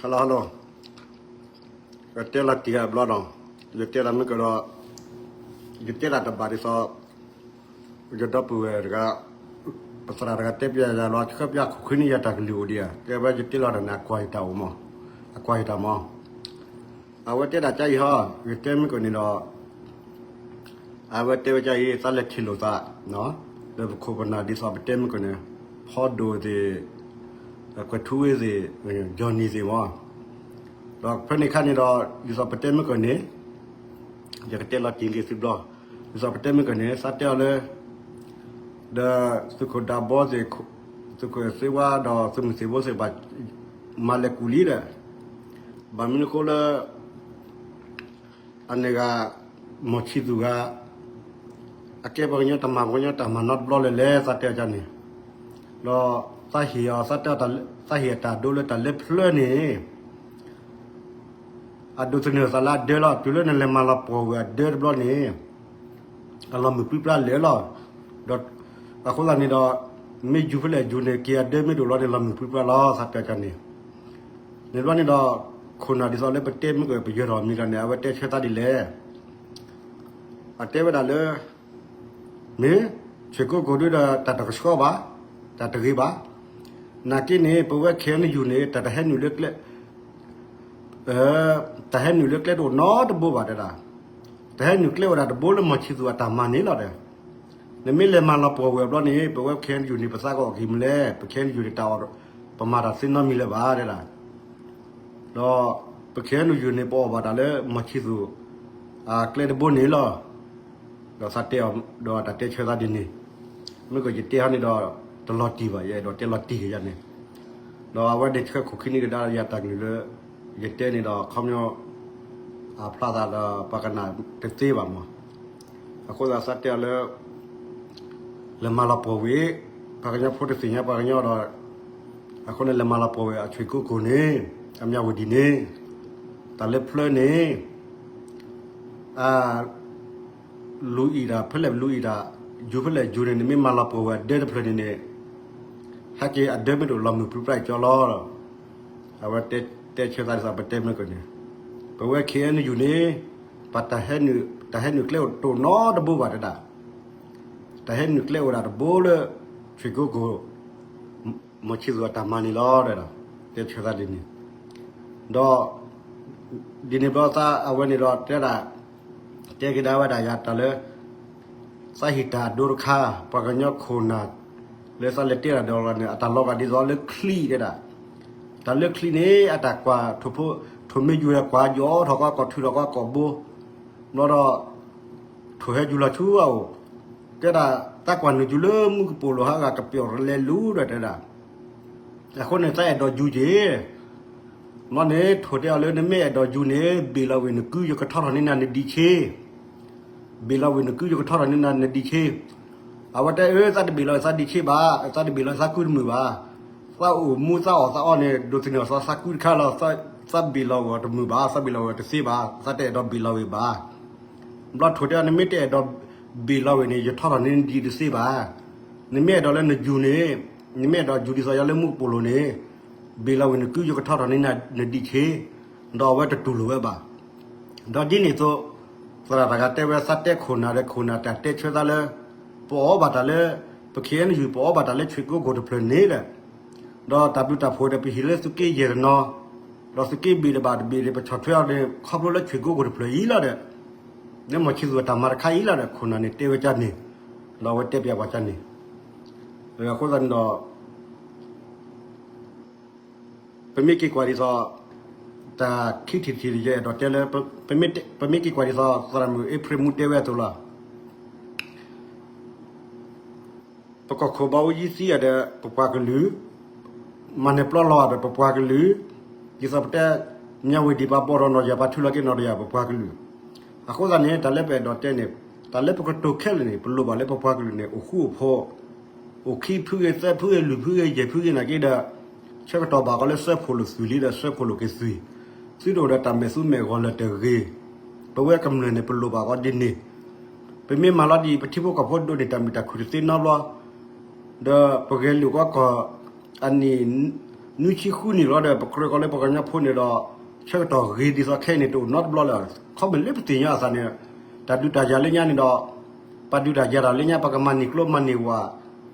Hello hello, ယတဲလီၤတံၢ်အဘျီဒီး, ယတဲတၢ်မ့ၢ်ကဒီး, ယတဲတၢ်တဘၣ်ဒ်သိး ယဒီပုၢ်ဝဲၢ်တဂၤ, ပသရၣ်တဂၤတဲပျဲယၤလီၤ ဆှၢပျဲခိၣ်ဃ့န့ၢ်ယၤတၢ်ကလုၢ်အိၣ်ဒံးဧါ, တဲဝဲယတဲလီၤတၢ်န့ၣ် အကွၢ်ယတၢ်အိၣ်မး, အကွၢ်ယတၢ်မး, အဝဲတဲဒၣ်ကါအံၤဟီ, ယတဲမ့ၢ်ကန့ၣ်ဒီး အဝဲတဲဝဲဒ်အံၤ သးလဲၤထံၣ်လိာ်သး, လၢပခိၣ်ပနၢ်ဒ်သိးပတဲမ့ၢ်ကန့ၣ်, ဖီဒိၣ်သ့ၣ်, ကွဲးထူဝ့သ့ၣ်, ကၠီၣ်နံၣ်သ့ၣ်မး, ဒီးဖဲန့ၣ်ခါန့ၣ်ဒီး ဒ်သိးပတဲမ့ၢ်ကန့ၣ်, ယကတဲလီၤတံၢ်လံသုဘျီ, ဒ်သိးပတဲမ့ၢ်ကန့ၣ် သးတဲအီၤလၢ ဒီးသုးခိၣ်ဒးဘီသ့ၣ်, သုးခိၣ်သ့ဝါဒီးသုးမုၢ်သံၣ်ဘိသ့ၣ်ဘၣ်, မၤလဲၤကူၣ်လံဒီး, ဘၣ်မနုၤအဃိလၢ အန့ၣ်ဂၤ မီၢ်ဆံသူၣ်ဂၤ အကဲပှၤကညီတမၤပှၤကညီတၢ်မၤနီတဘျီလၢၤလဲၣ် သးတဲအီၤန့ၣ်, ဒီးသးဟ့ၣ်အီၤ သးတဲအီၤတၢ်လၢဖျၢၣ်န့ၣ် အဒိးသန့ၤအသးလၢအဒၢလီၤ, တုၤလၢနလဲၤမၤလီၤပှီၢ်ဝဲအဒၢတဘျီန့ၣ် အလီၤမုၢ်ပြံပြါလၢာ်လီၤ. ဒီးအဃိသတးန့ၣ်ဒီး မ့ၢ်ယူၤဖဲလဲၣ်ယူၤန့ၣ် က့ၤအဒၢမ့ၢ်တအိၣ်လီၤန့ၣ် လီၤမုၢ်ပြံပြါလီၤ သးတဲအီၤန့ၣ်, န့ၣ်တဘျီန့ၣ်ဒီး ခိၣ်နၢ်ဒ်သိးလၢပတဲမ့ၢ်ကပယၢၤထီၣ်မံၤတၢ်န့ၣ် အဝဲတဲဆၢသးဒ်လဲၣ်. အတဲဝဲဒၣ်လၢ မ့ၢ် ဆွ့ၣ်ကိကိၣ်ဒုဒီး တၢ်တကဆှီဘၣ်, တၢ်တဂ့ၤဘၣ်. နာ်က့န့ၣ် ပဝဲ ခ့ၣ်အဲၣ်ယူၣ်န့ၣ် တၢ်တဟဲနုာ်လၢကျဲ, တၢ်ဟဲနုာ်လၢကျဲတအိၣ်နီတဘိဘၣ်တဲဒၣ်, တဟဲနုာ်ကျဲအိၣ်ဒၣ်တဘိလၢမီၢ်ဆံသူၣ်အတၢ်မၤန့ၣ်လီၤဒီး, နမ့ၢ်လဲၤမၤလီၤပှီၢ်ဝဲအဘျီန့ၣ် ပဝဲ ခ့ၣ်အဲၣ်ယူၣ်န့ၣ် ပသးကအီၣ်က့ၤမနုၤလဲၣ်, ပ ခ့ၣ်အဲၣ်ယူၣ်န့ၣ် တၢ်အီၣ် ပမၤတၢ်သ့နီတမံၤလၢၤဘၣ်တဲဒၣ် ဒီးပ ခ့ၣ်အဲၣ်ယူၣ်န့ၣ် ပအီၣ်ဘၣ်တၢ်လၢမီၢ်ဆံသူၣ် အကျဲတဘိန့ၣ်လီၤ. ဒီးသးတဲအီၤ ဒီးတၢ်တဲဆၢသးဒ်န့ၣ်, မ့ၢ်ကယတဲဟီန့ၣ်ဒီး တလီၤတံၢ်ဘၣ် ယအဲၣ်ဒိးတဲလီၤတံၢ်ကယၤန့ၣ်, ဒီးအဝဲန့ၣ်ဆှၢခိၣ်ခံနံၤကဒါယၤတၢ်ကလုၢ်လၢ ယတဲန့ၣ်ဒီး ခီပညီ အဖျါသးဒီးပှၤကနၣ်တသ့ဘၣ်မး, အဃိသတးသးတဲအီၤလၢ လဲၤမၤလီၤပှီၢ်ဝံၤ, ပှၤကညီဖိတသ့ၣ်ညါပှၤကညီဒီး, အဃိန့ၣ်လဲၤမၤလီၤပှီၢ်ဝံၤ အဆွ့ၣ်ကိကိၣ်န့ၣ်, အမၠၣ်ဝတံၣ်န့ၣ်, တၢ်လၢဖျၢၣ်န့ၣ်, အ လူၤအံၤတၢ်ဖဲလဲၣ်လူၤအံၤတၢ်, ယူၤဖဲလဲၣ်ယူၤန့ၣ် နမ့ၢ်မၤလီၤပှီၢ်ဝံၤအဒၢတဖျၢၣ်န့ၣ်န့ၣ်, ဟဲက့ၤအဒၢမ့ၢ်တအိၣ်လီၤမုၢ်ပြံပြါအံၤကၠီလီၤ. အဝဲတဲဆၢသးဒ်သိးပတဲမ့ၢ်ကန့ၣ်, ပဝဲ ခ့ၣ်အဲၣ်ယူၣ်န့ၣ်, ပတၢ်ဟဲနုာ်ကျဲအိၣ်တအိၣ်နီတဘိဘၣ်တဲဒၣ်, တၢ်ဟဲနုာ်ကျဲအိၣ်ဒၣ်တဘိလၢ ဆွ့ၣ်ကိကိၣ် မီၢ်ဆံသူၣ်အတၢ်မၤန့ၣ်လီၤ, တဲဆၢသးဒ်န့ၣ်, ဒီး ဒ်န့ၣ်ဘျီသးအဝဲန့ၣ်ဒီးတဲဒၣ်, တဲကဒါဝဲဒၣ်ယၤတၢ်လၢ သးဟ့ၣ်တၢ်အဒိတခါ, ပှၤကညီခိၣ်နၢ် လၢသးလဲၤတဲတၢ်ဒီးလီၤန့ၣ် အတၢ်လီၤဂာ်ဒ်သိးလၢချံတဲဒၣ်, တၢ်လၢချံန့ၣ် အတၢ်ကွၢ် ထိၣ်မ့ၢ်ယူၤဒီးကွၢ်ယီၤထီၣ်ကီးကီၢ်ထုးထီၣ်ကီးကီၢ်ဘိ, ဘျီဒီး ထိၣ်ဟဲယူၤလီၤဆူအအိၣ်, တဲဒၣ် သးကွၢ်နုာ်ယူၤလၢမူကပိာ်လိၤဟးဂၤကပျီၢ်ရလဲလူၤဒီးတဲဒၣ်, အဃိန့ၣ် သးအဲၣ်ဒိးယူၤက့ၤ, ဘျီန့ၣ် ထိၣ်တဲအီၤလၢနမ့ၢ်အဲၣ်ဒိးယူၤန့ၣ် ဘ့ၣ်လီၤဝံၤနကု ယကထီထီၣ်န့ၢ်နၤနဒံးဆ့ ဘ့ၣ်လီၤဝံၤနကု ယကထီထီၣ်န့ၢ်နၤနဒံးဆ့, အဝဲတဲအၢ သးတဘ့ၣ်လီၤသးဒံးဆ့ဘၣ်, သးတဘ့ၣ်လီၤသးကုတမုာ်ဘၣ်, သးအိၣ်မူသးအီၣ်သးအီန့ၣ် ဒိးသန့ၤအီၤသးသးကုတခါလီၤ, သးဘ့ၣ်လီၤဝံၤအီၤတမုာ်ဘၣ်, သးဘ့ၣ်လီၤဝံၤအီၤတသ့ဘၣ်, သးတအဲၣ်ဒိးဘ့ၣ်လီၤဝံၤဘၣ်, ဘျီထိၣ်တဲအီၤ နမ့ၢ်တအဲၣ်ဒိးဘ့ၣ်လီၤဝံၤန့ၣ် ယထီထီၣ်န့ၢ်နဒံးတသ့ဘၣ်, နမ့ၢ်အဲၣ်ဒိးလၢနယူၤန့ၣ်, နမ့ၢ်အဲၣ်ဒိးယူၤဒ်သိးယၤလၢမူကပိာ်လိၤန့ၣ်, ဘ့ၣ်လီၤဝံၤနကု ယကထီထီၣ်န့ၢ်နၤနဒံးဆ့, ဒီးအဝဲတတူၢ်လိာ်ဝဲဘၣ် ဒီးဒ်န့ၣ်အသိး, သရၣ်တဂၤတဲဝဲသးတဲခိၣ်နၢ်ဒီးခိၣ်နၢ်တၢ်တဲဆၢသးလၢ, ပအီၣ်ဘၣ်တၢ်လၢ, ပ ခ့ၣ်အဲၣ်ယူၣ် ပအီၣ်ဘၣ်တၢ်လၢဆွ့ၣ်ကိကိၣ်တဖျၢၣ်န့ၣ်ဒီး, ဒီးတၢ်ဘျုးတၢ်ဖှိၣ်ဒီးပဟ့ၣ်လၢသုးက့ယဲၢ်တနီၤ, ဒီးသုးက့ဘ့ၣ်တဘၣ်တဘ့ၣ်ဒီး ပဆီၣ်ထွဲအီၤန့ၣ် ခီဖျိလၢဆွ့ၣ်ကိကိၣ်တဖျၢၣ်အံၤလီၤဒီး, လၢမီၢ်ဆံသူၣ်အတၢ်မၤတခါအံၤလီၤဒီး ခိၣ်နၢ်န့ၣ်တဲဝဲကန့ၣ်, ဒီးအဝဲတဲပျဲပှၤကန့ၣ်, အဃိသတးန့ၣ်ဒီး ပမ့ၢ်က့ၤကွၢ်ဒ်သိး, တၢ်ခံထံၣ်တထံၣ်ယအဲၣ်ဒိးတဲလၢ, ပမ့ၢ်က့ၤကွၢ်ဒ်သိး သရၣ်မုၣ်အ့ဖြ့ၣ်မူတဲဝဲအသိးလီၤ. ပကီၢ်ခိၣ်ဘၣ်အိၣ်ယံၤသံဧါဒီး ပပှၤကလုာ်, မၤနၢၤပျီလီၤဧါဒီး ပပှၤကလုာ်, ဒ်သိးပတဲ, မၠၣ်ဝတံၣ်ပှၤဘီၣ်ထီၣ်နီၢ်တယၢ် ပှၤထုးလီၤက့ၤနီၢ်တယၢ် ပပှၤကလုာ်, အဃိသတးန့ၣ် တၢ်လၢပအဲၣ်ဒိးတဲန့ၣ်, တၢ်လၢပကတိၤခဲလၢာ်န့ၣ် ပလိၣ်ဘၣ်လၢပပှၤကလုာ်န့ၣ် အိၣ်ဃူအိၣ်ဖိး အိၣ်ခံဖုဂ့ၤ သၢဖုဂ့ၤ လွံၢ်ဖုဂ့ၤ ယဲၢ်ဖုဂ့ၤနာ်က့ဒီး, ဆၢကတီၢ်ဘၣ်ဃီလၢစၢဖှိၣ်လိာ်သွံၣ်လံဒီး စၢဖှိၣ်လိာ်က့ၤသွံၣ်, သုတအိၣ်ဒီးတၢ်မဲာ်သူမဲာ်ဂီၤလၢၤတဂ့ၤ, ပဝဲကမျၢၢ်န့ၣ် ပလိၣ်ဘၣ်ဃီဒ်န့ၣ်, ပမ့ၢ်မၤလီၤဒ်အံၤ ပထံဖိကီၢ်ဖိဒိးန့ၢ်တၢ်မုာ်တၢ်ခုၣ်တသ့နီတဘျီ, ဒီးပဂဲၤလိာ်ကီးကီၢ်, အနံၣ်, နွံဆံဃုနံၣ်လီၤဒီး ပကြၢးကီးလၢပှၤကညီဖိန့ၣ်ဒီး ဆၢကတီၢ်ဂ့ၤဒ်သိးခဲအံၤန့ၣ် တအိၣ်နီတဘျီလၢၤ. ခီမ့ၢ်လၢပသ့ၣ်ညါအသးန့ၣ် တၢ်ဒုးတၢ်ယၤလၢညါန့ၣ်ဒီး ပဒုးတၢ်ယၤတၢ်လၢညါ ပကမၤန့ၢ်ကျိမၤန့ၢ်ဝၤ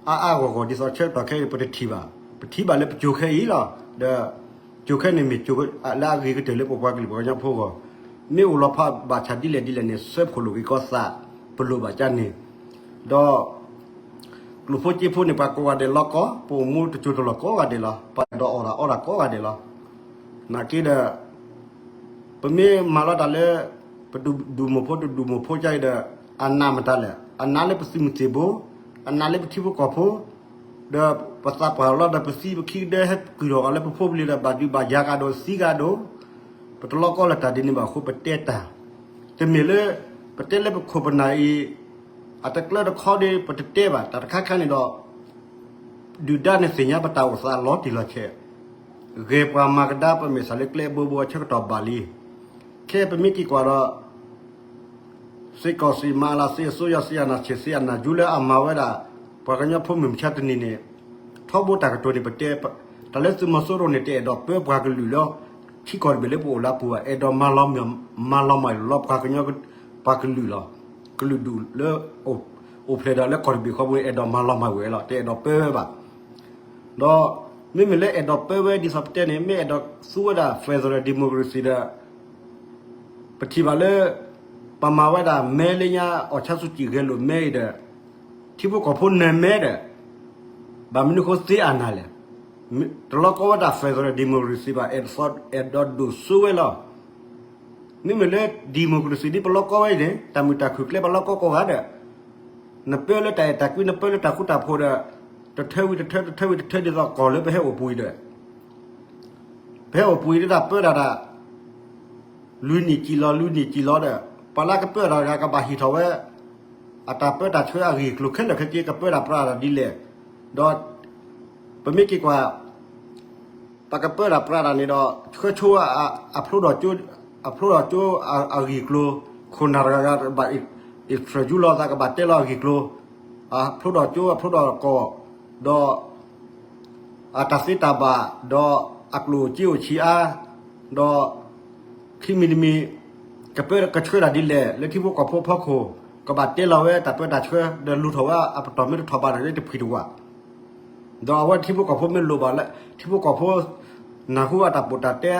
အါအါဂီၢ်ဂီၢ်ဒ်သိးဆၢကတီၢ်ခဲအံၤ ပတထံၣ်ဘၣ်. ပထံၣ်ဘၣ်လၢပစိၤခဲအံၤလီၤ. ဒီး စိၤခဲန့ၣ်မ့ၢ်စိၤလၢအဂ့ၤကတၢၢ်လၢပပှၤကလုာ်ပှၤကညီဖိအဂီၢ်, မ့ၢ်အိၣ်လီၤဖးဘၣ်ဆၣ်ဒ်လဲၣ်ဒ်လဲၣ်န့ၣ် စၢဖှိၣ်လိာ်က့ၤကီသး ပလိၣ်ဘၣ်ကန့ၣ်, ဒီး ကျိၣ်ဖိစ့ဖိန့ၣ် ပှၤကိးဂၤဒဲးလီၤကီ, ပအိၣ်မူတစိၤတလီၢ်ကိးဂၤဒဲးလီၤ, ပဒီးအီၣ်တၢ်အီတၢ်ကိးဂၤဒဲးလီၤ. နာ်က့ဒီး ပမ့ၢ်မၤလီၤတၢ်လၢ ပဒုးဒုၣ်မိၢ်ဖိတဒုၣ်မိၢ်ဖိကအံၤဒီး အနးမတၤလဲၣ်, အနးလၢပသုးမုၢ်သံၣ်ဘိ, အနးလၢပထံဖိကီၢ်ဖိ, ဒီးပသးပှၢ်လီၤဒီးပသံပခံကဒဲဟဲကုၢ်ထီၣ်အီၤလၢပဖိပလံၤဒီး ဘၣ်ဒုးဘၣ်ယၤကဒီးသံကဒီး, ပတလီၤကီလၢတၢ်ဒ်န့ၣ်ဘၣ်အဃိ ပတဲတၢ်, တမ့ၢ်လၢ ပတဲလၢပခိၣ်ပနၢ်အံၤ အတကျၢတခီဒီး ပတတဲဘၣ်. တၢ်တခါခါန့ၣ်ဒီး ဒုၣ်ဒါန့ၣ်သ့ၣ်ညါပတၢ်အိၣ်သးလီၤတံၢ်လီၤဆဲး, ဂဲၤပှၤမၤကဒါပမဲာ်ဆှးလၢကျဲအဘိဘိအဆၢကတီၢ်ဘၣ်လံ. ခဲအံၤပမ့ၢ်က့ၤကွၢ်ဒီး စစ်ကောင်စီ မအလ စစ်အစိုးရ စစ်အာဏာရှင် စစ်အာဏာရှင်လၢအမၤဝဲဒၣ် ပှၤကညီဖိမုၢ်မဆါတနံၤန့ၣ် ထီဘိတၢ်ကတိၤန့ၣ် ပတဲ တၢ်လၢသုးမီၤစိရိၤန့ၣ် တအဲၣ်ဒိးပၢပှၤကလုာ်လၢ ထံကီၢ်တဘ့ၣ်လၢပအိၣ်လၢအပူၤဘၣ်, အဲၣ်ဒိးမၤလီၤမၢ် မၤလီၤမၢ်လီၤပှၤကညီ ပှၤကလုာ်လီၤ. ကလုာ်ဒူၣ်လၢ အိၣ်ဖျဲၣ်ဒီးလၢကီၢ်တဘ့ၣ်ဃီပူၤ အဲၣ်ဒိးမၤလီၤမၢ်ဝဲလီၤ, တအဲၣ်ဒိးပၢဝဲဘၣ်. ဒီး မ့မ့ၢ်လၢအဲၣ်ဒိးပၢဝဲဒ်သိးပတဲန့ၣ် မ့ၢ်အဲၣ်ဒိးသူဝဲဒၣ် federal democracy ဒီး ပထံၣ်ဘၣ်လၢ ပမၤဝဲဒၣ်မဲလၢညါ အောင်ဆန်းစုကြည် ဂဲၤလိာ်မဲအံၤဒီး ထံဖိကီၢ်ဖိနၢၤမဲဒီး ဘၣ်မနုၤဃိသ့အနၢ်လဲၣ်. တလီၤကီဝဲဒၣ် federal democracy ဘၣ်, အဲၣ်ဒိးဒိၣ်စိဝဲလီၤ. မ့မ့ၢ်လၢ democracy ဒ်ပလီၤကီဝဲအံၤန့ၣ် တၢ်မုာ်တၢ်ခုၣ်ကျဲပလီၤကီကိးဂၤဒီး နပၢလၢတၢ်အဲၣ်တၢ်ကွံ နပၢလၢတၢ်ဃူတၢ်ဖိးဒီး တထၢဝံၤတထၢ တထၢဝံၤတထၢ ဒ်သိးကီၢ်လၢပဟဲအိၣ်ပူၤအံၤဒီး ပဟဲအိၣ်ပူၤအံၤဒ်တၢ်ပၢတၢ်ဒၣ် လွံၢ်နံၣ်စံၣ်လီၤ လွံၢ်နံၣ်စံၣ်လီၤဒီး ပှၤလၢကပၢတၢ်တဂၤကဘၣ်ဟ့ၣ်ထီၣ်ဝဲ အတၢ်ပၢတၢ်ဆှၢအဂ့ၢ်အကျိၤခဲလၢာ်ခဲဆ့ ကပၢတၢ်ပြးတၢ်ဒ်လဲၣ်, ဒီး ပမ့ၢ်က့ၤကွၢ် ပကပၢတၢ်ပြးတၢ်န့ၣ်ဒီး ဆှၢဆိ အဖျိဒီးကၠိ အဖျိဒီးကၠိအဂ့ၢ်အကျိၤ, ခိၣ်နၢ်တဂၤဂၤကဘၣ် interview လီၤသး ကဘၣ်တဲလီၤအဂ့ၢ်အကျိၤ, အဖျိဒီးကၠိ အဖျိဒီးကီၢ်, ဒီး အတၢ်သ့တၢ်ဘၣ်, ဒီးအကျိၣ်စ့အိၣ်ဆံးအါ, ဒီး ခံမံၤတမံၤ ကပၢကဆှၢတၢ်ဒ်လဲၣ် လၢထံဖိကီၢ်ဖိအဖီခိၣ် ကဘၣ်တဲလီၤဝဲတၢ်ပၢတၢ်ဆှၢ ဒီးလူၤထီၣ်ဝဲအပတီၢ်မ့ၢ်တထီၣ်ဘၣ်ဒီး လၢတဖှံတဝၣ် ဒီးအဝဲထံဖိကီၢ်ဖိမ့ၢ်လိၣ်ဘၣ်လၢ ထံဖိကီၢ်ဖိ နၢ်ဟူအတၢ်ပီးတၢ်တဲ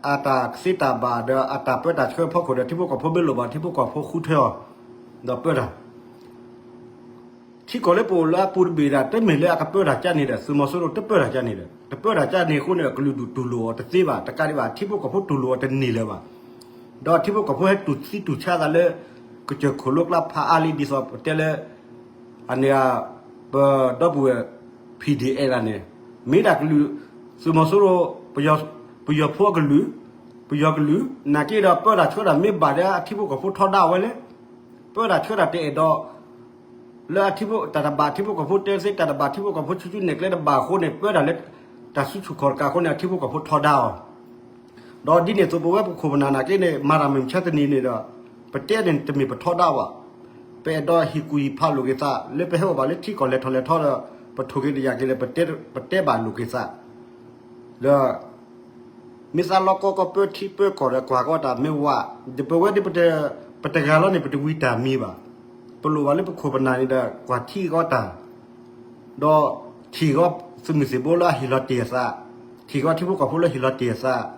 အတၢ်သ့တၢ်ဘၣ် ဒီးအတၢ်ပၢတၢ်ဆှၢအဖီခိၣ်ဒီး ထံဖိကီၢ်ဖိမ့ၢ်လိၣ်ဘၣ် ထံဖိကီၢ်ဖိဃုထၢအီၤ ဒီးပၢတၢ် ထံကီၢ်လၢပအိၣ်လၢအပူၤတဘ့ၣ်ဒၣ် တမ့ၢ်လၢအကပၢတၢ်ကၠၢန့ၣ်ဒီး သုးမီၤစိရိၤတပၢတၢ်ကၠၢန့ၣ်ဒီး တပၢတၢ်ကၠၢန့ၣ်အဃိန့ၣ်ဒီး ကလုာ်ဒူၣ်တူၢ်လိာ်အီၤတသ့ဘၣ် တကးဒံးဘၣ် ထံဖိကီၢ်ဖိတူၢ်လိာ်အီၤတန့ၢ်လၢၤဘၣ် ဒီးထံဖိကီၢ်ဖိဟဲတူၢ်သံတူၢ်ဆါသးလၢ ကစၢၢ်ခိၣ်လိကျါဖးအါလံ ဒ်သိးပတဲလၢ အန့ၣ် ပဒီပုၢ်ဝဲၢ် ဖံၣ်ဒ့ၣ်အဲၣ်ဒၣ်န့ၣ် မ့ၢ်ဒၣ်ကလုာ် သုးမီၤစိရိၤ ပယီၤဖိအကလုာ် ပယီၤကလုာ် နာ်က့ဒီးပၢတၢ်ဆှၢတၢ်မ့ၢ်ဘၣ်ဒီး အထံဖိကီၢ်ဖိထီဒါဝဲလဲၣ် ပၢတၢ်ဆှၢတၢ်တအဲၣ်ဒိး လၢအထံဖိ တၢ်တဘၣ်ထံဖိကီၢ်ဖိတဲသ့ တၢ်တဘၣ်ထံဖိကီၢ်ဖိဆူၣ်ဆူၣ်နဲၣ်ကျဲတဘၣ်အဃိန့ၣ် ပၢတၢ်လၢ တၢ်စုဆူၣ်ခီၣ်တကးအဃိန့ၣ် အထံဖိကီၢ်ဖိထီဒါအီၤ ဒီးဒ်န့ၣ်အသိး ပဝဲပခိၣ်ပနၢ်နာ်က့န့ၣ် မၤတၢ်မုၢ်မဆါတနံၤန့ၣ်ဒီး ပတဲန့ၣ်တမ့ၢ်ပထီဒါဘၣ်. ပအဲၣ်ဒိးဟ့ၣ်ကူၣ်ဟ့ၣ်ဖးလိာ်က့ၤသး လၢပဟဲအိၣ်ဘၣ်လၢထံကီၢ်လဲၤထီၣ်လဲၤထီဒီး ပထိၣ်က့ၤတယာ်က့ၤလၢ ပတဲဘၣ်လိာ်က့ၤသး ဒီး မ့ၢ်သးလီၤကီကီပၢထံပၢကီၢ်ဒီးကွၢ်ကီတၢ်မ့ၢ်ဝဲ ဒီးပဝဲဒ် ပတဂၤလီၤန့ၣ် ပတဝံတၢ်မံၤဘၣ်. ပလိၣ်ဘၣ်လၢပခိၣ်ပနၢ်န့ၣ်ဒီး ကွၢ်ထံကီတၢ် ဒီးထံၣ်ကီသုးမုၢ်သံၣ်ဘိလၢအဟ့ၣ်လီၤတ့ၢ်အသး, ထံၣ်ကီထံဖိကီၢ်ဖိလၢဟ့ၣ်လီၤတ့ၢ်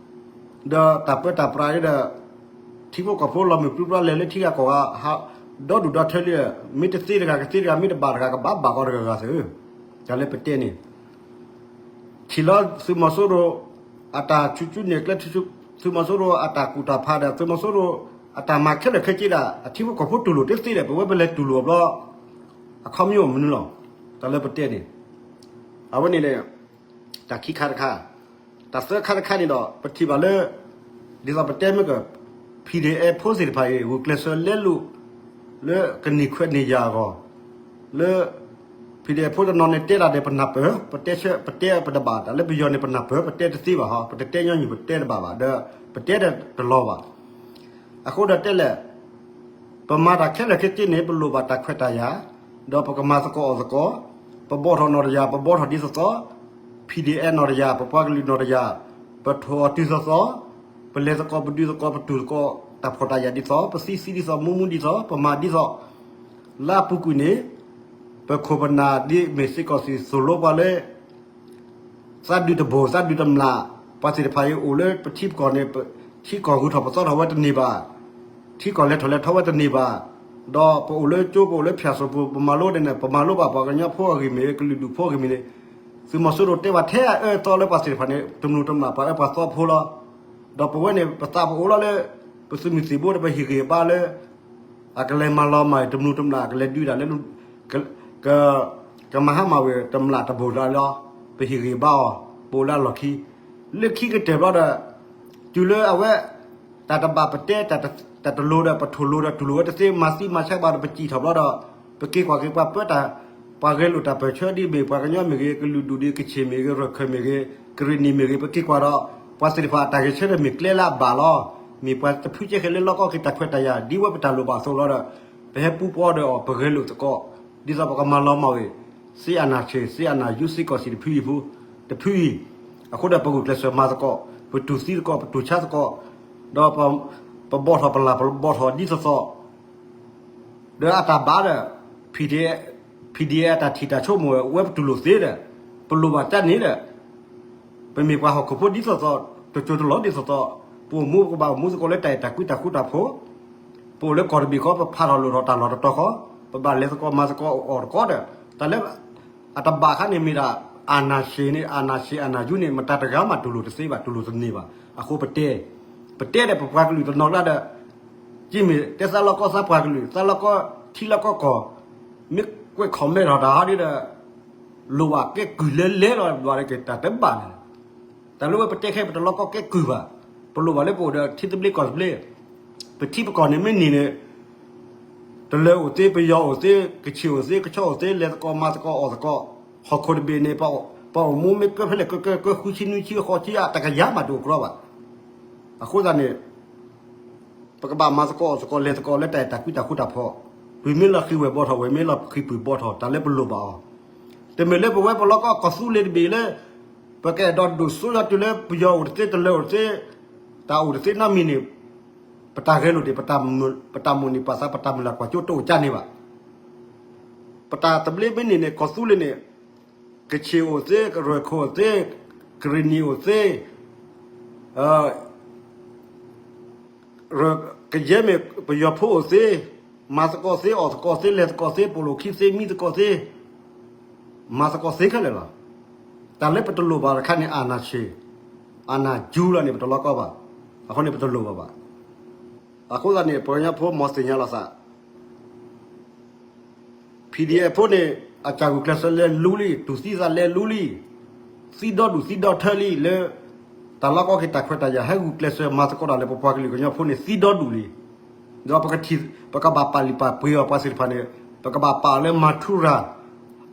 အသး, ဒီးတၢ်ပၢတၢ်ပြးဒီး ထံဖိကီၢ်ဖိလီၤမုၢ်ပြံပြါလဲၤလၢထံဂၤကီၢ်ဂၤ ဒီဒူၣ်ဒီထၢလံ, မ့ၢ်တသ့တဂၤကသ့တဂၤ မ့ၢ်တဘၣ်တဂၤကဘၣ်ဘၣ်ကီတဂၤဂၤသ့, တၢ်လၢပတဲန့ၣ် ထံၣ်လီၤသုးမီၤစိရိၤ အတၢ်ဆူၣ်ဆူၣ်နဲၣ်ကျဲ သုးမီၤစိရိၤအတၢ်ကူၣ်တၢ်ဖးဒီး သုးမီၤစိရိၤအတၢ်မၤခဲလၢာ်ခဲဆ့ဒၣ် အထံဖိကီၢ်ဖိတူၢ်လိာ်တသ့ဒီး ပဝဲပလဲၤတူၢ်လိာ်အဘျီ အခီပညီမနုၤလီၤ. တၢ်လၢပတဲန့ၣ် အဝဲန့ၣ်န့ၣ် တၢ်ခံခါတခါ, တၢ်သၢခါတခါန့ၣ်ဒီး ပထံၣ်ဘၣ်လၢ ဒ်သိးပတဲမ့ၢ်က ဖံၣ်ဒ့ၣ်အဲၣ်ဖိသ့ၣ်တဖၣ်အံၤ ဂုာ်ကျဲးစၢးလဲလိာ် လၢကန့ၢ်ခွဲးန့ၢ်ယာ်အဂီၢ် လၢ ဖံၣ်ဒ့ၣ်အဲၣ်ဖိတနီၤန့ၣ်တဲတၢ်ဒီးပနၢ်ပၢၢ်, ပတဲဆၢ ပတဲပတဘၣ်, တၢ်လၢပယီၤန့ၣ်ပနၢ်ပၢၢ်, ပတဲတသ့ဘၣ်ဟီ, ပတတဲညီနုၢ်ပတဲတဘၣ်ဘၣ်, ဒီးပတဲတလီၤဘၣ်. အဃိဒီးတဲလဲၣ် ပမၤတၢ်ခဲလၢာ်ခဲဆ့န့ၣ် ပလိၣ်ဘၣ်တၢ်ခွဲးတၢ်ယာ်, ဒီးပကမၤသကိးအီၤသကိး, ပဘီထီၣ်နီၢ်တယၢ် ပဘီထီၣ်ဒ်သိးသိး, PDF နီၢ်တယၢ် ပပှၤကလုာ်နီၢ်တယၢ် ပထိၣ်အီၤတုၤသီသီ, ပလဲၤသကိး ပဒုးသကိး ပတူၢ်သကိး တၢ်ဖှီၣ်တၢ်ယာ်ဒ်သိး ပသံသံဒ်သိး မူမူဒ်သိး ပမၤဒ်သိး လၢအပူၤကွံာ်န့ၣ် ပခိၣ်ပနၢ်ဒ်မ့ၢ်စ့ၢ်ကီးစံၣ်စိၤလိပှၤလၢ သးဒုၣ်တဘိၣ် သးဒုၣ်တမျၢ် ပှၤသ့ၣ်တဖၣ်အံၤအိၣ်လၢပထံပကီၢ်န့ၣ် ထံကီၢ်ဂုၤထီၣ်ပသီထီၣ်ဝဲတန့ၢ်ဘၣ်, ထံကီၢ်လဲၤထီၣ်လဲၤထီဝဲတန့ၢ်ဘၣ်, ဒီးပအိၣ်လၢကၠိ ပအိၣ်လၢဖၠၣ်စိၤပူၤ ပမၤလိဒ်န့ၣ် ပမၤလိဘၣ်ပှၤကညီဖိအဂ့ၢ်မ့ၢ်ဂ့ၤ ကလုာ်ဒူၣ်ဖိအဂ့ၢ်မ့ၢ်ဂ့ၤ, သုးမီၤစိရိၤတဲဘၣ်ထဲအအၢအသီလၢပှၤသ့ၣ်တဖၣ်န့ၣ် တမုၢ်တမျၢ်ပှၤအၢပှၤသီဖိလီၤ. ဒီးပဝဲန့ၣ် ပသးပအိၣ်လီၤလၢ ပသုးမုၢ်သံၣ်ဘိဒီးပဟ့ၣ်ဂံၢ်ဘါလၢ အကလဲၤမၤလီၤမၢ်အံၤ တမုၢ်တမျၢ်ကလဲၤဒုးဒၣ်လၢ က ကမၤဟါမၢ်ဝဲတမျၢ်တဘိၣ်လီၤလီၤ, ပဟ့ၣ်ဂံၢ်ဘါအီၤ ပအိၣ်လၢအလီၢ်ခံ, လၢခံကတၢၢ်ဘျီဒီး တုၤလၢအဝဲ တၢ်တဘၣ်ပတဲ တၢ်တလိၤဒီး ပထိၣ်လိၤဒီးတူၢ်လိာ်ဝဲတသ့ မၤသံမၤဆါဘၣ်ဒီး ပစံၣ်ထီၣ်ဘျီဒီး ပက့ၤကွၢ်က့ၤပှၤပၢတၢ် ပှၤဂဲၤလိာ်တၢ်ပၢၢ်ဆၢဒ်မ့ၢ်ပှၤကညီမ့ၢ်ဂ့ၤ ကလုာ်ဒူၣ်ဒ် ကချ့ၣ်မ့ၢ်ဂ့ၤ ရခၢၣ်မ့ၢ်ဂ့ၤ ကရ့ၣ်နံၣ်မ့ၢ်ဂ့ၤ ပက့ၤကွၢ်ဒီး ပှၤသ့ၣ်တဖၣ်အတၢ်ဂဲၤဆၢထᢢၣ်မ့ၢ်ကျဲလၢအဘၣ်လီၤ. မ့ၢ်ပှၤတဖုကဲဃဲလၢလီၢ်ကီၢ်က့ၤတၢ်ခွဲးတၢ်ယာ် ဒ်ဝဲပတၢ်လိၣ်ဘၣ်အသိးလီၤဒီး ပဟဲပူၤပအီၤဒီးအီၤ ပဂဲၤလိာ်သကိး ဒ်သိးပကမၤလီၤမၢ်ဝဲ စ့အနာ်ဆံး စ့အနာ်ယူ စ့ကီၢ်စံၣ်တဖုအံၤဖိ တဖုအံၤ, အဃိဒီးပဂုာ်ကျဲးစၢးမၤသကိး ပတူၢ်သံသကိး ပတူၢ်ဆါသကိး ဒီးပဘီၣ်ထီၣ်ပလၢ် ပဘီၣ်ထီၣ်ဒ်သိးသိး ဒီးအတၢ်ဘၣ်ဒီး PDF အတၢ်ထံၣ်တၢ်ဆိကမိၣ်ဝဲ ပတူၢ်လိာ်သ့ဒီး ပလိၣ်ဘၣ်တၢ်န့ၣ်ဒီး ပမ့ၢ်ပှၤဟီၣ်ခိၣ်ဖိဒ်သိးသိး တစိၢ်တလီၢ်ဒ်သိးသိး ပအိၣ်မူပကဘၣ်အိၣ်မူသကိးလၢတၢ်အဲၣ်တၢ်ကွံတၢ်ဃူတၢ်ဖိး, ပအိၣ်လၢကီၢ်တဘ့ၣ်ဃီ ပဖးထီၣ်လိၣ်ထီၣ်တၢ်လီၢ်တတီၤဃီ, ပဘၣ်လဲၤသကိးမၤသကိးအီၣ်သကိးဒီး တၢ်လၢ အတဘၣ်အခါန့ၣ်မ့ၢ်ဒၣ် အနာ်ဆံးန့ၣ် အနာ်ဆံးအနာ်ယူန့ၣ် မတၤတဂၤမးတူၢ်လိာ်တသ့ဘၣ် တူၢ်လိာ်တန့ၢ်ဘၣ်. အဃိပတဲ ပတဲဒီးပပှၤကလုာ်တနီၤကျါဒီး က့မ့ၢ်တဲသးလီၢ်ကီၢ်သးပှၤကလုာ် သးလီၢ်ကီၢ်ထံလီၢ်ကီၢ်ကီၢ် မ့ၢ်ကွဲး comment ထီၣ်တၢ်ဟီဒ်ဒီး လိၣ်ဘၣ်ကဲကုၢ်လၢလဲလီၤဘၣ်ဒီးက့ၤတၢ်တဘၣ်န့ၣ် တၢ်လၢဝဲပတဲခဲ ပတလီၢ်ကီၢ်ကဲကုၢ်ဘၣ်. ပလိၣ်ဘၣ်လၢပအိၣ်ဒီးထံသဘျ့ကီၢ်သဘျ့, ပထံပကီၢ်န့ၣ်မ့ၢ်န့ၢ်န့ၣ် တလၢၤအိၣ်သ့, ပယီၤအိၣ်သ့, ကဆ့ၣ်အိၣ်သ့, ကဆီအိၣ်သ့, လဲၤသကိးမၤသကိးအီၣ်သကိး, ဟီၣ်ခိၣ်တဘ့ၣ်န့ၣ် ပအိၣ်မူမ့ၢ်ကဲဖဲလဲၣ်ကဲကဲ ကဲဃုဆံနွံဆံဃိးဆံ အတကယၤမးတအိၣ်ကြီဘၣ်. အဃိသတးန့ၣ် ပကဘၣ်မၤသကိးအီၣ်သကိးလဲၤသကိးလၢတၢ်အဲၣ်တၢ်ကွံတၢ်ဃူတၢ်ဖိး, ဝံၤမ့ၢ်လီၤဃံၤဝဲၢ်ဘီထီၣ် ဝဲမ့ၢ်လီၤဃံၤပုၢ်ဘီထီၣ် တၢ်လၢပလိၣ်ဘၣ်အီၤ, တမ့ၢ်လၢပဝဲပလီၢ်ကီၢ်ကီၢ်သူလ့ၤတဘ့ၣ်လၢ ပကအဲၣ်ဒိးဒိၣ်စိလီၤတုၤလၢပယီၤအိၣ်တသ့ တလၢၤအိၣ်တသ့, တၢ်အိၣ်တသ့နီတမံၤန့ၣ် ပတၢ်ဂဲၤလိာ်တ့ၢ် ပတၢ်မိၣ်န့ၢ်ပာ်သး ပတၢ်မုၢ်လၢ်ကွၢ်စိတအိၣ်ကၢ်န့ၣ်ဘၣ်. ပတၢ်သဘျ့မ့ၢ်န့ၢ်န့ၣ် ကီၢ်သူလ့ၤန့ၣ် ကဆ့ၣ်အိၣ်သ့, ကရၢၢ်ခိၣ်အိၣ်သ့, ကရ့ၣ်နံၣ်အိၣ်သ့, ကယဲၢ်မ့ၢ်ပယီၤဖိအိၣ်သ့, မၤသကိးသ့, အီၣ်သကိးသ့, လဲၤသကိးသ့, ပိာ်လိာ်ခံသ့, မံသကိးသ့, မၤသကိးသ့ခဲလၢာ်လီၤ. တၢ်လၢပတလိၣ်ဘၣ်တခါန့ၣ် အနာ်ဆံး, အနာ်ယူလီၤန့ၣ် ပတလီၢ်ကီၢ်ဘၣ်. အဃိန့ၣ် ပတလိၣ်ဘၣ်ဘၣ်. အဃိသတးန့ၣ် ပှၤကညီဖိမ်သ့ၣ်ညါလီၤသး PDF ဖိန့ၣ် အစၢ်ဂုာ်ကျဲးစၢးလဲၤလူလံ, တူၢ်သံသးလဲၤလူလံ, သံဒီဒူၣ်သံဒီထၢလံလၢ တၢ်လီၢ်ကီၢ်က့ၤတၢ်ခွဲးတၢ်ယာ် ဟဲဂုာ်ကျဲးစၢးမၤသကိးတၢ်လၢ ပပှၤကလုာ်ကညီဖိန့ၣ် သံဒီဒူၣ်လံ. ဒီးပကထံၣ် ပကဘၣ်ပာ်လုၢ်ပာ်ပှ့ၤအီၤပှၤသ့ၣ်တဖၣ်န့ၣ် ပကဘၣ်ပာ်အီၤလၢ မၤထူရၤ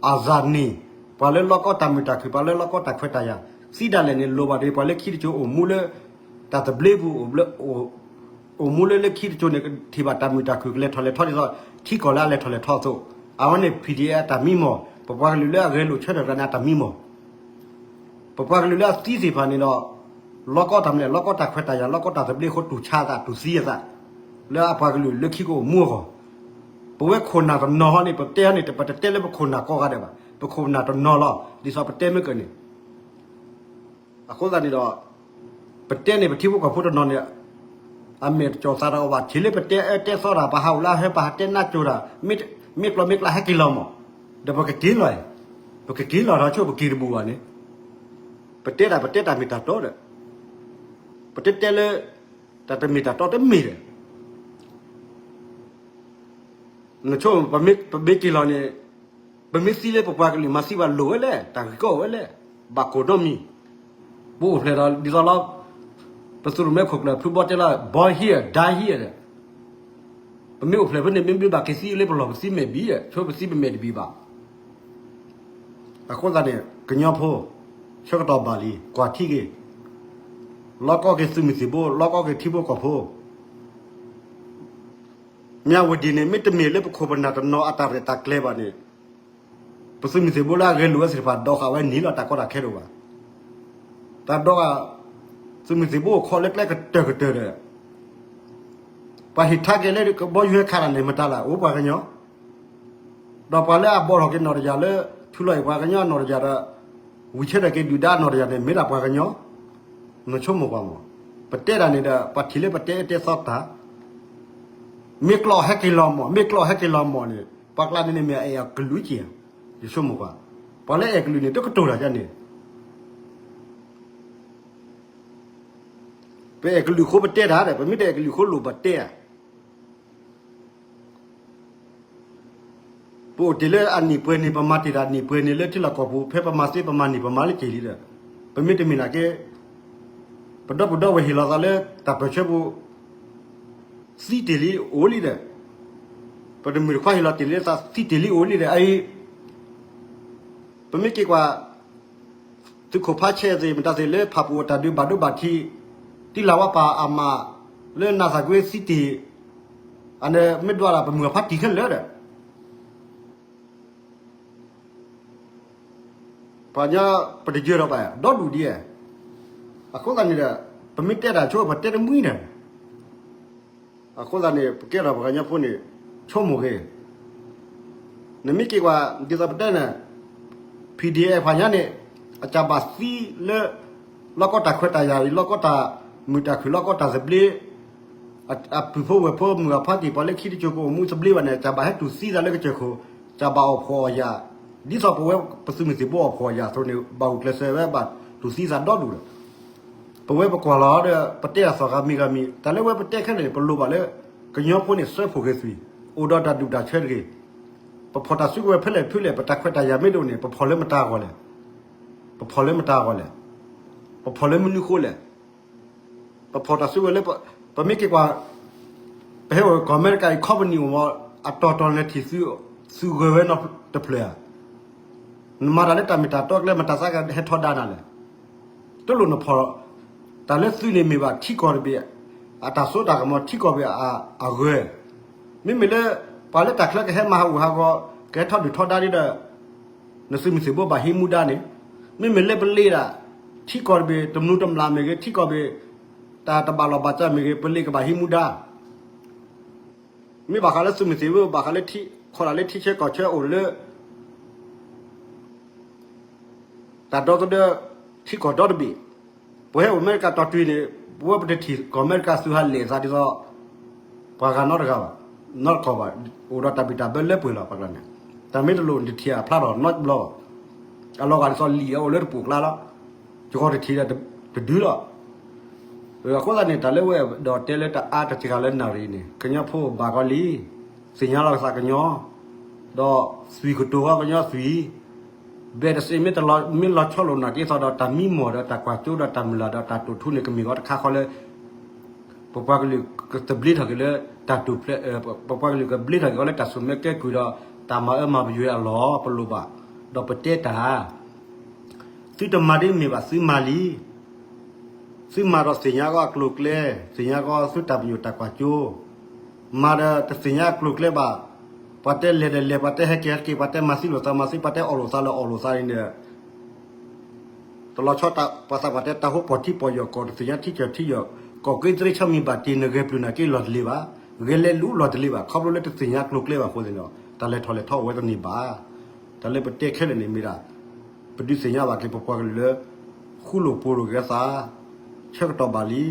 အဇာနည်, ပှၤလၢလီၢ်ကီၢ်တၢ်မုာ်တၢ်ခုၣ် ပှၤလၢလီၢ်ကီၢ်တၢ်ခွဲးတၢ်ယာ်, သံဒၣ်လဲာ်န့ၣ် လိၣ်ဘၣ်ဒီး ပှၤလၢခံတစိၤအိၣ်မူလၢ တၢ်သဘျ့ပူၤ အိၣ်မူလၢလၢခံတစိၤန့ၣ် ကထံၣ်ဘၣ်တၢ်မုာ်တၢ်ခုၣ် ကလဲၤထီၣ်လဲၤထီဒ်သိး ထံကီၢ်လၢအလဲၤထီၣ်လဲၤထီအသိး, အဝဲန့ၣ် PDF အတၢ်မံမီၢ်, ပပှၤကလုာ်လၢအဂဲၤလိာ်ဆၢထၢၣ်တဂၤန့ၣ် အတၢ်မံမီၢ်. ပပှၤကလုာ်လၢအသံသ့ၣ်တဖၣ်န့ၣ်ဒီး လီၢ်ကီၢ်တၢ်မနုၤလဲၣ် လီၢ်ကီၢ်တၢ်ခွဲးတၢ်ယာ် လီၢ်ကီၢ်တၢ်သဘျ့အဃိ တူၢ်ဆါအသး တူၢ်သံအသး လၢအပှၤကလုာ်လၢခံကအိၣ်မူအဂီၢ်, ပဝဲခိၣ်နၢ်တနီၤဟီန့ၣ် ပတဲဟီန့ၣ် ပတတဲလၢပခိၣ်နၢ်ကိးဂၤဒဲးဘၣ်, ပခိၣ်နၢ်တနီၤလီၤ ဒ်သိးပတဲမ့ၢ်ကၢၢ်န့ၣ် အဃိသတးန့ၣ်ဒီး ပတဲန့ၣ် ပထံဖိကီၢ်ဖိတနီၤန့ၣ် အမဲာ်တကီၢ်သးတအီၣ်ဘၣ် ထံၣ်လၢပတဲအၢတဲသီတၢ် ပဟးအိၣ်လၢဟဲ ပဟးတဲနါစိၤတၢ် မ့ၢ်ကျီမ့ၢ်ကျါဟဲက့ၤလီၤမး, ဒီးပကက့ၤလီၤ, ပကက့ၤလီၤဒီးဆိ ပက့ၤတဘူၣ်ဘၣ်န့ၣ်, ပတဲတၢ် ပတဲတၢ်မ့ၢ်တၢ်တီဒီး ပတဲတဲလၢ တၢ်တမ့ၢ်တၢ်တီတမ့ၢ်ဒီး နဆိ ပမ့ၢ်က့ၤလီၤန့ၣ် ပမ့ၢ်သံလၢပပှၤကလုာ်မၤသံဘၣ်လိၣ်ဝဲလဲၣ်, တၢ်ဂ့ၢ်ကီအိၣ်ဝဲလဲၣ်, ဘၣ်ကိၢ်နီတမံၤ, ပအိၣ်ဖျဲၣ်ဒီးဒ်သိးလီၤ, ပသုးရိၣ်မဲခိၣ်ကျၢၢ်ဖုဘီတဲလီၤ born here, die here ဒီး ပမ့ၢ်အိၣ်ဖျဲၣ်ဖဲန့ၣ် မ့မ့ၢ်ဘၣ်က့ၤသံလၢပလီၢ် ပသံမဲာ်ဘံၣ်, ဆိပသံပမဲာ်တဘံၣ်ဘၣ်. အဃိသတးန့ၣ် ကညီဖိ ဆၢကတီၢ်ဘၣ်လံ ကွၢ်ထံက့ၤ, လီၢ်ကီၢ်က့ၤသုးမုၢ်သံၣ်ဘိ, လီၢ်ကီၢ်က့ၤထံဖိကီၢ်ဖိ မၠၣ်ဝတံၤန့ၣ် မ့တမ့ၢ်လၢပခိၣ်ပနၢ်တနီၤအတၢ်ရဲၣ်တၢ်ကျဲၤဘၣ်န့ၣ်, ပသုးမုၢ်သံၣ်ဘိလၢအဂဲၤလိာ်ဝဲသ့ၣ်တဖၣ် ဒီးဃာ်ဝဲန့ၣ်လီၤ တၢ်ကီတၢ်ခဲတအိၣ်ဘၣ်. တၢ်ဒိးဂၤ သုးမုၢ်သံၣ်ဘိအိၣ်ခိးလၢကျဲကတၢၢ်ကတၢၢ်ဒီး ပှၤဟ့ၣ်ထါက့ၤလၢကဘီယူၤဟဲခးတၢ်န့ၣ် မတၤလဲၣ် အိၣ်ပှၤကညီ, ဒီးပှၤလၢအဘီထီၣ်က့ၤနီၢ်တယၢ်လၢ ထုးလီၤအံၤပှၤကညီနီၢ်တယၢ်ဒီး ဝံၤဆၢထၢၣ်က့ၤဒုၣ်ဒါနီၢ်တယၢ်န့ၣ် မ့ၢ်ဒၣ်ပှၤကညီ, နဆိကမိၣ်ကွၢ်မး, ပတဲတၢ်န့ၣ်ဒီး ပှၤထံၣ်လၢပတဲအၢတဲသီတၢ်, မ့ၢ်ကျီၢ်ဟဲက့ၤလီၤမး မ့ၢ်ကျီၢ်ဟဲက့ၤလီၤမးန့ၣ် ပှၤကျါန့ၣ်န့ၣ်မ့ၢ်အအဲၣ်အကလုာ်က့ၤ, ယဆိကမိၣ်ကွၢ်, ပှၤလၢအဲၣ်ကလုာ်န့ၣ် တကတိၤတၢ်ဒ်န့ၣ် ပအဲၣ်ကလုာ်အဃိပတဲတၢ်ဒီး ပမ့ၢ်တအဲၣ်ကလုာ်အဃိလိၣ်ပတဲဧါ. ပအိၣ်တ့ၢ်လၢအနံၣ်ပှဲၤန့ၣ် ပမၤတ့ၢ်တၢ်နံၣ်ပှဲၤန့ၣ်လၢထံလီၢ်ကီၢ်ပူၤ ဖဲပမၤသ့ပမၤနံၣ်ပမၤလၢက့ၤလံဒီး ပမ့ၢ်တမ့ၢ်နာ်က့ ပဒီပုၢ်ဒီဝဲၢ်ဟ့ၣ်လီၤသးလၢတၢ်ပၢၢ်ဆၢပူၤ သံတ့ၢ်လံအိၣ်လံဒီး ပတမုၢ်တခွါဟ့ၣ်လီၤတ့ၢ်လံသးသံတ့ၢ်လံအိၣ်လံဒီး အအံၤ ပမ့ၢ်က့ၤကွၢ် သုးခိၣ်ဖါဆဲးသ့ၣ် မတၤသ့ၣ်လၢဖၣ်ပူၤအတၢ်ဒုးဘၣ်ဒိဘၣ်ထံး တံလၢ်ဝါပၢ်အမး လၢနၢ်သၣ်ကွ့သံတ့ၢ် အန့ၣ်မ့ၢ်ဒွးဒၣ်ပမုၢ်အဖါတံၢ်ခဲလၢာ်ဒီး ပှၤညီပတယၢၤဒီးဘၣ် ဒီဒူၣ်ဒံးဧါ. အဃိသတးန့ၣ်ဒီး ပမ့ၢ်တဲတၢ်ဆိ ပတဲတမှံတၢ်န့ၣ် အဃိသတးန့ၣ် ပကဲထီၣ်ပှၤကညီဖိန့ၣ် ဆိကမိၣ်ဂ့ၤ နမ့ၢ်က့ၤကွၢ် ဒ်သိးပတဲန့ၣ် ဖံၣ်ဒံၣ်အဲၣ် ပှၤညါန့ၣ် အကဘၣ်သံလၢ လီၢ်ကီတၢ်ခွဲးတၢ်ယာ်အံၤ လီၢ်ကီတၢ်မုာ်တၢ်ခုၣ် လီၢ်ကီတၢ်သဘျ့ အပုၢ်ဖိဝဲၢ်ဖိမုၢ်အဖါတံၢ် ပှၤလၢခံတစိၤကအိၣ်မူသဘျ့ဘၣ်န့ၣ် ကဘၣ်ဟဲတူၢ်သံသးလၢကစၢၢ်ခိၣ် ကဘၣ်အီၣ်ဖှီၣ်အီၣ်ယာ် ဒ်သိးပဝဲပသုးမုၢ်သံၣ်ဘိအီၣ်ဖှီၣ်အီၣ်ယာ်အသိးန့ၣ် ဘၣ်ဂုာ်ကျဲးစၢးဝဲဘၣ်တူၢ်သံသးဒီဒူၣ်ဒီး ပဝဲပကွၢ်လီၤဒီး ပတဲတၢ်သီၣ်ဂၤမံၤဂၤမံၤ တၢ်လၢဝဲပတဲခဲလၢာ်န့ၣ် ပလိၣ်ဘၣ်လၢ ကညီဖိန့ၣ်စၢဖှိၣ်က့ၤသွံၣ် အိၣ်ဒီးတၢ်ဒူၣ်တၢ်ဆၢတဂ့ၤ. ပဖီၣ်တၢ်စုကဝဲၤဖဲလဲၣ်ဖဲလဲၣ် ပတၢ်ခွဲးတၢ်ယာ်မ့ၢ်တအိၣ်န့ၣ် ပဖီၣ်လၢမတၤအဂီၢ်လဲၣ်. ပဖီၣ်လၢမတၤအဂီၢ်လဲၣ်. ပဖီၣ်လၢမနုၤအဃိလဲၣ်. ပဖီၣ်တၢ်စုကဝဲၤလၢ ပမ့ၢ်က့ၤကွၢ် ပဟဲအိၣ်ကီၢ်အမဲရကၤအံၤ company အိၣ်မး အတီၤတီၤလဲၤထံၣ် သုဂၢၢ်ဝဲနီတဖျၢၣ်ဧါ. နမၤတၢ်လၢတၢ်မ့ၢ်တၢ်တီကျဲ မတၤသးကဟဲထီဒါနၤလဲၣ်. တလိၣ်နဖီၣ် တၢ်လၢသုန့ၣ်မ့ၢ်ဘၣ်ထံကီၢ်တဘ့ၣ် အတၢ်စိတၢ်ကမီၤ ထံကီၢ်တဘ့ၣ်အဂၢၢ်. မ့မ့ၢ်လၢ ပှၤလၢတၢ်ချၢကဟဲမၤဟးဂူာ်ဟးဂီၤ ကဟဲထီဒုၣ်ထီဒါဒ်ဒီး နသုးမုၢ်သံၣ်ဘိဘၣ်ဟံးမူဒါန့ၣ် မ့မ့ၢ်လၢပလ့ဒၣ် ထံကီၢ်တဘ့ၣ် တမျိးတမျာ်မ့ၢ်ဂ့ၤ ထံကီၢ်ဘ့ၣ် တၢ်တဘၣ်လီၢ်ဘၣ်စးမ့ၢ်ဂ့ၤ ပလ့ကဘၣ်ဟံးမူဒါ မ့ၢ်ဘၣ်ဃးလၢသုးမုၢ်သံၣ်ဘိ ဘၣ်ဃးလၢထံ ခီဒၣ်လၢထံဆၢကီၢ်ဆၢအိၣ်လၢ တၢ်ဒီသဒၢ ထံကီၢ်ဒီတဘ့ၣ် ပဟဲအိၣ်အမဲရကၤတီၢ်တံၢ်န့ၣ် ပဝဲပတထံၣ်ကီၢ်အမဲရကၤသုးဟးလဲၣ်သးဒ်သိး ပှၤဂၤနီတဂၤဘၣ် နီတခီၣ်ဘၣ် အိၣ်ဒီးတၢ်ဘံၣ်တၢ်ဘၢလၢပှဲၤလီၤ ပှၤကျါန့ၣ် တၢ်မ့ၢ်တလိၣ်နတထံၣ်အဖျါထီၣ်နီတဘျီဘၣ် အလီၤဂာ်ဒ်သိးလံာ်အအိၣ်လၢတပူၤကျါလီၤ ယဂီၢ်တထံၣ်ဒီးတဒုလီၤ အဃိသတးန့ၣ် တၢ်လၢဝဲဒီးတဲလၢတအါတစှၤလၢနၣ်ရံၣ်န့ၣ် ကညီဖိဘၣ်ကီးလံ သ့ၣ်ညါလီၤကသးကညီ ဒီးသွံၣ်ကတိၤဃီကညီသွံၣ် ဘဲၣ်တစ့မ့ၢ်တလီၤ မ့ၢ်လီၤဆီလိာ်နာ်က့သီဒီးတၢ်မံမီၢ်ဒီးတၢ်ကွၢ်ကၠိဒီးတၢ်မုၢ်လၢ်ဒီးတၢ်တိာ်ထူန့ၣ် ကမ့ၢ်ဂီၤတခါဃီလၢ ပပှၤကလုာ်ကသဘျ့ထီၣ်က့ၤလၢတၢ်တိာ်ဖျဲး ပပှၤကလုာ်ကဘျ့ထီၣ်က့ၤအီၤလၢတၢ်စိာ်မၢကဲကုၢ်ဒီးတၢ်မၤအၢမၤပယွဲအလီၢ် ပလိၣ်ဘၣ် ဒီးပတဲတၢ် သုတမၤဒ်မ့ၢ်ဘၣ် သုမၤလံ သုမၤဒီးသ့ၣ်ညါအဂီၢ်အကျိၤအကျဲ သ့ၣ်ညါအဂီၢ်သုတၢ်ပညိၣ်တၢ်ကွၢ်ကၠိ မၤဒီးတသ့ၣ်ညါအကျိၤအကျဲဘၣ် ပှၤတဲလဲၤဒီးလဲၤ ပှၤတဲဟဲက့ၤဟဲက့ၤ ပှၤတဲမၤသံလိာ်သးမၤသံ ပှၤတဲအီၣ်လိာ်သးလၢအီၣ်လိာ်သးန့ၣ်ဒီး တလီၤဆီ ပှၤသးပှၢ်တဲတၢ်ဟိပီၢ်ထံပီၢ်ယီၢ် ကီၢ်တသ့ၣ်ညါထံကၢၢ်ထံယီၢ် ကီၢ်က့သရ့ဆီမံၤဘၣ်တ့ၢ် နဂဲၤပျုၢ်နာ်က့လီၢ်တလ့ၤဘၣ် ဂဲၤလဲၤလူလီၢ်တလ့ၤဘၣ် ခီဖျိလၢတသ့ၣ်ညါကျိၤကျဲဘၣ်အဃိသ့ၣ်န့ၣ် တၢ်လဲၤထီၣ်လဲၤထီအိၣ်ဝဲတန့ၢ်ဘၣ် တၢ်လၢပတဲခဲလၢာ်န့ၣ်မ့ၢ်ဒၣ် ပဒုးသ့ၣ်ညါဘၣ်က့ၤပပှၤကလုာ်လၢ ဃူလိာ်ဖိးလိာ်က့ၤသး ဆၢကတီၢ်ဘၣ်လံ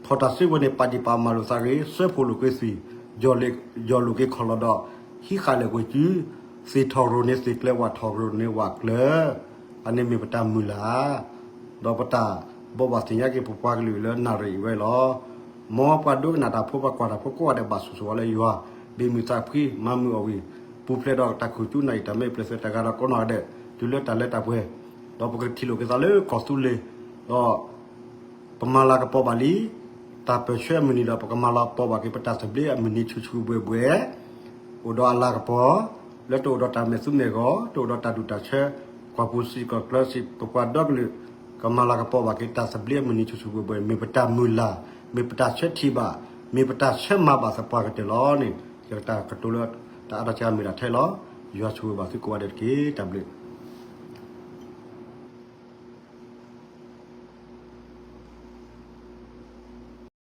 ဖီၣ်တၢ်စုကဝဲၤန့ၣ် ပာ်ဒံးပာ်မၤလိာ်သးဂ့ၤ စၢဖှိၣ်လိာ်က့ၤသွံၣ် ယီၢ်လိာ်က့ၤခီၣ်လီၢ်ဒီး ဟံးဃာ်လၢာ်ကွံာ်စု သ့ၣ်ထီၣ်ရိၣ်န့ၢ်သ့ၣ်ကျၢၤ ဝၣ်ထီၣ်ရိၣ်န့ၢ်ဝၣ်ကျၢၤ အန့ၣ်မ့ၢ်ပတၢ်မုၢ်လၢ် ဒီးပတၢ်ဘိးဘၣ်သ့ၣ်ညါက့ၤပပှၤကလုာ်လၢနၣ်ရံၣ်အံၤဝဲလီၤ. မ်ပှၤဒိကနၣ်တၢ်ဖိ ပှၤကွၢ်တၢ်ဖိကိးဂၤဒဲး ဘၣ်ဆိၣ်ဂ့ၤဝဲလၢယွၤ ဘ့ၣ်မုၢ်သးဖှံ မၤမုာ်အီၣ်ဝံၤ ပူၤဖျဲးဒီးတၢ်ခိၣ်ကၠူနၣ်ရံၣ် တၢ်မဲာ်ပျဲၢ်သွဲၣ်တၢ်ဂၤဒီးကိးနီၢ်ဂၤဒဲး တုၤလၢတၢ်လဲၤတၢ်ပှဲၤ ဒီးပကထံၣ်လိာ်က့ၤသးလၢကီၢ်သူလ့ၤ ဒီး ပမၤလၤကပီၤဘၣ်လံ တၢ်ပၢၢ်ဆၢအမုၢ်နံၤဒီး ပကမၤလၤကပီၤဘၣ်က့ၤ ပတၢ်သဘျ့အမုၢ်နံၤဆူၣ်ဆူၣ်ဘှဲၣ်ဘှဲၣ် အိၣ်ဒီးအလၤကပီၤ လၢတအိၣ်ဒီးတၢ်မဲာ်သူမဲာ်ဂီၤ တအိၣ်ဒီးတၢ်ဒူၣ်တၢ်ဆၢ ကွၢ်ပူၤစံၣ်ကီၢ်ကျၢစံၣ် ပပှၤဒီကလုာ် ကမၤလၤကပီၤဘၣ်က့ၤ တၢ်သဘျ့အမုၢ်နံၤဆူၣ်ဆူၣ်ဘှဲၣ်ဘှဲၣ် မ့ၢ်ပတၢ်မုၢ်လၢ် မ့ၢ်ပတၢ်ဆၢထံၣ်ဘၣ် မ့ၢ်ပတၢ်ဆၢမၤဘၣ်သပှၢ်ကတၢၢ်လီၤန့ၣ် ယတၢ်ကတိၤလၢ တၢ်အါတကမ့ၢ်ဒၣ်ထဲလီၤ. ယွၤဆိၣ်ဂ့ၤဘၣ်သုကိးဂၤဒဲးတက့ၢ်. တၢ်ဘျုး